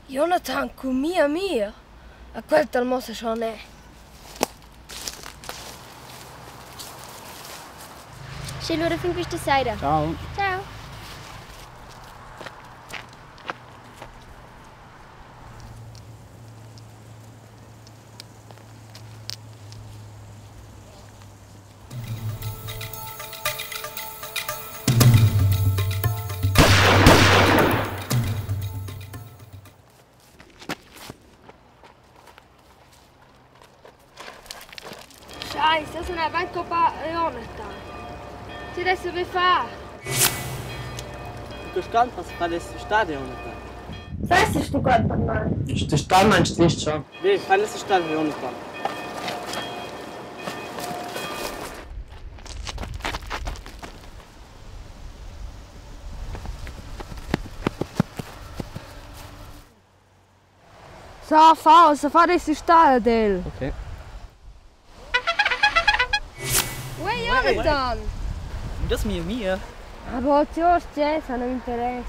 Jonathan cun mia mia? A quel tal mossa schon è. Sche lura fin questa saira. Ciao. Ciao. Scheiss, das è avanti coppa Jonathan. Ti adesso vi fa? Tu stampas fa adesso stade, Jonathan. Sai sto qua per me. Sto stan meinst du nicht schon? Nee, fa adesso stade, Jonathan. Sa fa, sa fa adesso stare del. Okay. Uè Jonathan! Das mio mia. Aber ti ho stessa, non mi interessa.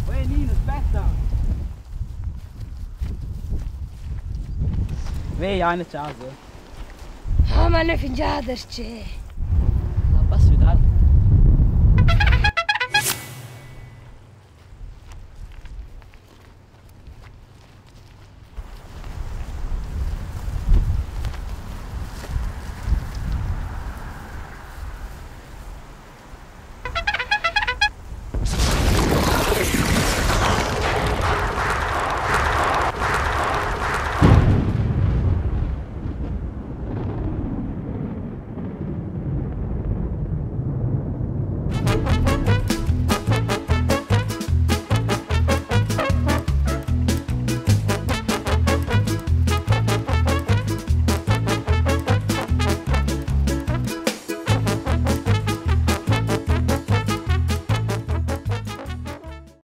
Uè Nino, aspetta. Vei, eine casa. Ah, ma ne fingià da c'è.